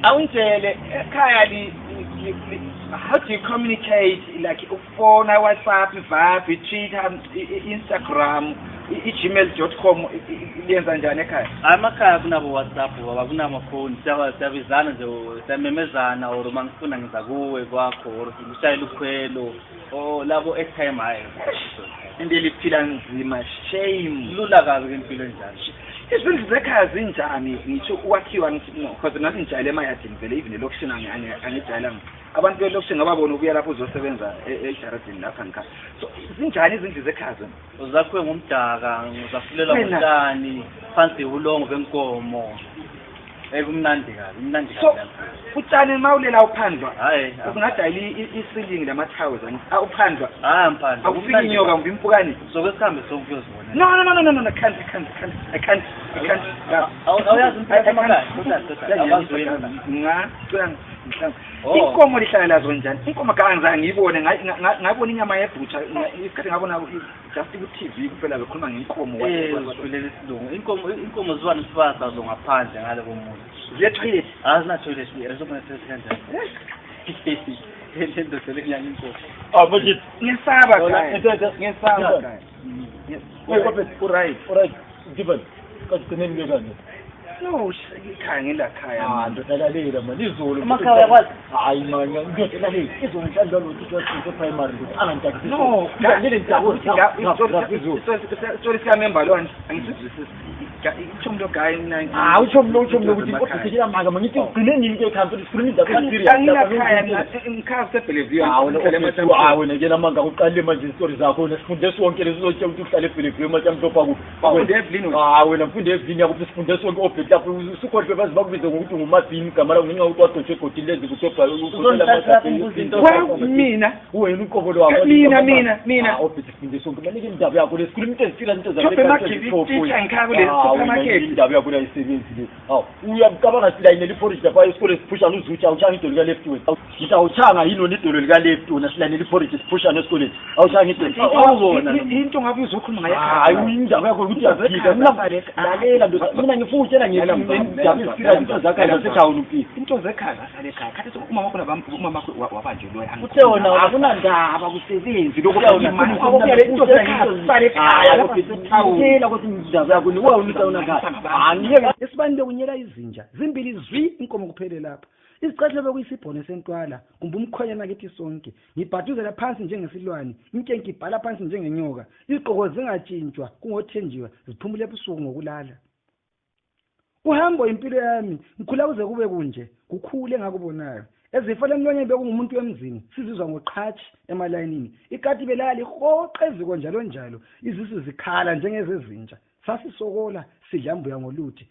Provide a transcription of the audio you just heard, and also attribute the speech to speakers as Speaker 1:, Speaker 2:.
Speaker 1: awungitshele ekhaya how do you communicate like phone, WhatsApp, Viber, Twitter, Instagram, gmail.com liyenza njani ekhaya?
Speaker 2: Emakhaya kunabo WhatsApp baba kunamafoni siyabizana nje siyamemezana or mangifuna ngiza kuwe kwakho or ngishayela ukhwelo labo airtime hayi
Speaker 1: impilo iphila nzima, shame.
Speaker 2: Lula kabi impilo enjalo.
Speaker 1: Izindlu zekhaya zinjani ngitsho ukwakhiwa because nathi ngijayele emayadini vele even elokishini angijayelanga abantu belokishini ngababona ukuya lapho uzosebenza ejaradini lapha ngikhaya. So zinjani izindlu zekhaya zona?
Speaker 2: Uzakhiwe ngomdaka uzafulela ngotshani phansi ulongo benkomo kumnandi kabi
Speaker 1: so utshani mawulela uphandwa
Speaker 2: hayi
Speaker 1: usingadayila isilingi lama-1000 awuphandwa
Speaker 2: mphandwa
Speaker 1: awufika inyoka mbimpukani
Speaker 2: sokesikhambe sokuyozibona
Speaker 1: no I can't
Speaker 2: awuyazi
Speaker 1: inkomo lihlala lazo njani? Inkomo ngangizange ngiyibone ngabona inyama yebhutsha isikhathi ngabona just ku-TV kuphela bekhuluma ngenkomo
Speaker 2: kulela isilungu inkomo ziba nesifasa zo ngaphandle ngale komuntu
Speaker 1: ziya-toilet
Speaker 2: zina-toilet ezokunesesi kanjani lendoda lekunyanga inkomo
Speaker 1: ngiyesaba ngiyesaba
Speaker 3: Alright, given. Because the name you're
Speaker 1: no ikhaya ngilakhaya
Speaker 3: ndodalalela manje izolo
Speaker 2: emakhaya yakwazi
Speaker 3: hayi manje ngiyodalalela izolo mhlawumbe lo primary angantakisi
Speaker 1: no story siyamemba lona angisizwisisi uthomlo guy
Speaker 3: uthomlo ukuthi ophikela maka mangithi ugcine nini ke campaign screen indaba serious
Speaker 1: angilakhaya ngikhaya seBellevue
Speaker 3: wena ke lamanga uqalile manje istory zakho nesifunde sonke lesizotshela ukuthi uhlale eBellevue manje amhlopha ku wena mfunde evini yakho sifunde sonke object lapho usukhohle bazi bakubize ngokuthi ngumabhini igama lakho nginga ukuthi wadotshe egodini lezi kutobha
Speaker 1: mina
Speaker 3: wena uqobolo wakho
Speaker 1: mina
Speaker 3: object sifunde sonke manike indaba yakho lesikhuluma into ezifika into indaba yakho layisebenzi le uyabukabanga silayine liforage lapha esikole siphushana uzutsha awuchanga idolo lika left wena ngithi awuchanga yini wona idolo lika left wona silayine liforage siphushana esikoleni awuchanga idolo awubona
Speaker 1: into ngabe uzokhuluma ngayo
Speaker 3: hayi indaba yakho ukuthi uyafika lalela mina ngifuna ukutshela ngiyindaba ezifika into zakhe lasekhaya uphi
Speaker 1: into zekhaya zasalekhaya khathi umama wakho umama wakho wabanjelwe
Speaker 3: uthe wona akunandaba kusebenzi
Speaker 1: lokho into zekhaya zasalekhaya
Speaker 3: uthela ukuthi indaba yakho niwe unitawuna ngani
Speaker 4: esibani ukunyela izinja zimbili zwi inkomo kuphele lapha isicathile bekuyisibhone sentwala kumbe umkhonyana kithi sonke ngibhaduzela phansi njengesilwane inkenke ibhala phansi njengenyoka iziqhoko zingatshintshwa kungothenjiwe ziphumule ebusuku ngokulala uhambo impilo yami ngikhula kuze kube kunje kukhule ngakubonayo ezifana emlonyeni bekungumuntu wemzini sizizwa ngoqhathi emalayinini ikati belali hoqe eziko njalo izisu zikhala njengezezinja sasisokola sidlambuya ngoluthi